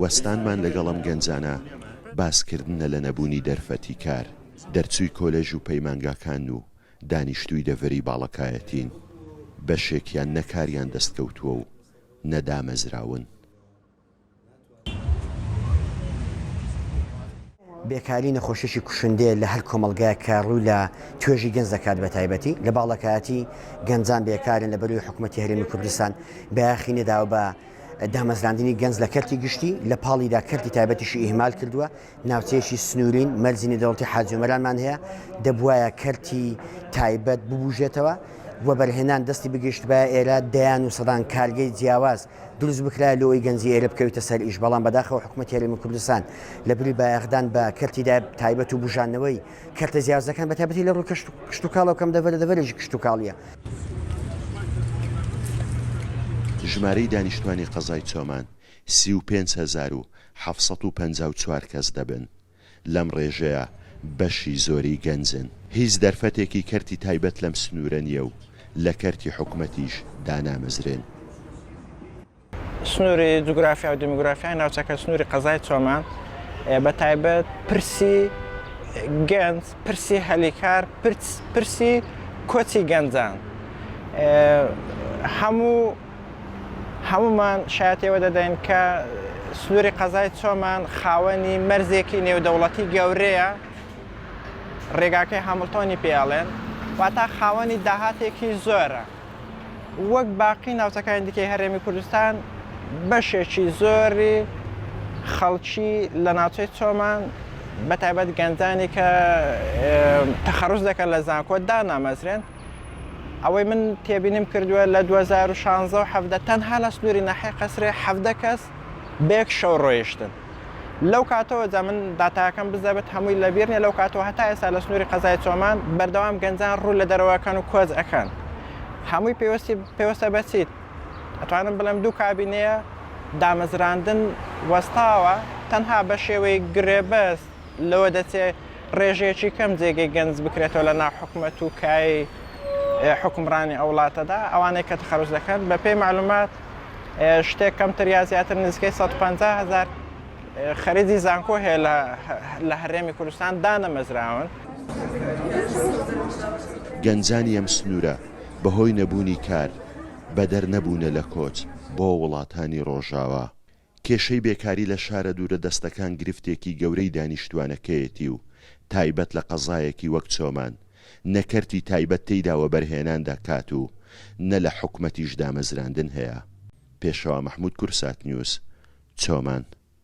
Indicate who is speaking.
Speaker 1: وەستانمان لەگەڵ ئەم گەنجانە باسکردنە لە نەبوونی دەرفەتی کار، دەرچووی کۆلێژ و پەیمانگاکانن و دانیشتووی دەڤەری باڵەکایەتین، بەشێکیان نە کاریان دەستکەوتووە و نە دامەزراون.
Speaker 2: بێکاری نەخۆشیەکی کوشندەیە لە هەر کۆمەڵگایەک کە ڕووی لە توێژی گەنج دەکات بە تایبەتی لە باڵەکایەتی گەنجان بێکارن لە بەروی حکوومەتی هەرێمی کوردستان بایەخی نەداوە بە دامەزراندنی گەنج لە کەرتی گشتی لە پاڵیدا کەرتی تایبەتیشی ئیهمال کردووە ناوچەیەکی سنوورین مەرزی نێودەوڵەتی حاجی ئۆمەرانمان هەیە دەبوایە کەرتی تایبەت ببوژێتەوە وەبەرهێنان دەستی بگەیشتبایە ئێرە دەیان و سەدان کارگەی جیاواز دروست بکرایە لۆ ئەوەی گەنجی ئێرە بکەویتە سەر ئیش، بەڵام بەداخەوە حکومەتی هەرێمی کوردستان لە بری بایەخدان بە کەرتی تایبەت و بوژاندنەوەی کەرتە جیاوازەکان بە تایبەتی لە ڕووی کشتوکاڵەوە کەم دەڤەرە دەڤەرێکی کشتوکاڵیە.
Speaker 1: ژمارەی دانیشتوانی قەزای چۆمان 35,754 کەس دەبن. لەم ڕێژەیە بەشی زۆری گەنجن. هیچ دەرفەتێکی کەرتی تایبەت لەم سنوورە نییە و لە کەرتی حکومەتیش دانامەزرێن.
Speaker 3: سنووری جوگرافیا و دیموگرافیای ناوچەکە سنووری قەزای چۆمان بە تایبەت پرسی گەنج، پرسی هەلیکار، پرسی کۆچی گەنجان هەموو هەموومان شایەتی ئەوە دەدەین کە سنووری قەزای چۆمان خاوەنی مەرزێکی نێودەوڵەتی گەورەیە، ڕێگاکەی هامڵتۆنی پێ ئەڵێن، واتا خاوەنی داهاتێکی زۆرە. وەک باقی ناوچەکانی دیکەی هەرێمی کوردستان بەشێکی زۆری خەڵکی لە ناوچەی چۆمان بە تایبەت گەنجانی کە تەخەڕوج دەکەن لە زانکۆ دانامەزرێن. ئەوەی من تێبینیم کردووە لە 2016 و 17 تەنها لە سنووری ناحیەی قەسرێ 17 کەس بە یەک شەو ڕۆیشتن. لەو کاتەوە جا من داتاکەم بزەبت هەمووی لەبیر نیە لەو کاتەوە هەتا ئێستا لە سنووری قەزای چۆمان بەردەوام گەنجان ڕوو لە دەرەوەکەن و کۆچ ئەکەن. هەمووی پێوەستی پێوەستە بە چی؟ ئەتوانم بڵێم دوو کابینەیە دامەزراندن وەستاوە تەنها بە شێوەی گرێبەست لەوە دەچێ ڕێژەیەکی کەم جێگەی گەنج بکرێتەوە لە ناو حکومەت و کایەی حوکمڕانی ئەو وڵاتەدا، ئەوانەی کە تەخەروج دەکەن بە پێی مەعلومات شتێک کەمتر یا زیاتر نزیکەی 150 هەزار خەریجی زانکۆ هەیە لە هەرێمی کوردستان دانەمەزراون.
Speaker 1: گەنجانی ئەم سنوورە بەهۆی نەبوونی کار، بەدەر نەبوونە لە کۆچ بۆ وڵاتانی ڕۆژاوا. کێشەی بێکاری لە شارە دوورە دەستەکان گرفتێکی گەورەی دانیشتوانەکەیەتی و تایبەت لە قەزایەکی وەک چۆمان نە کەرتی تایبەت تێیدا وەبەرهێنان دەکات و نە لە حکومەتیش دامەزراندن هەیە. پێشەوا مەحمود کوردساتنیوز، چۆمان.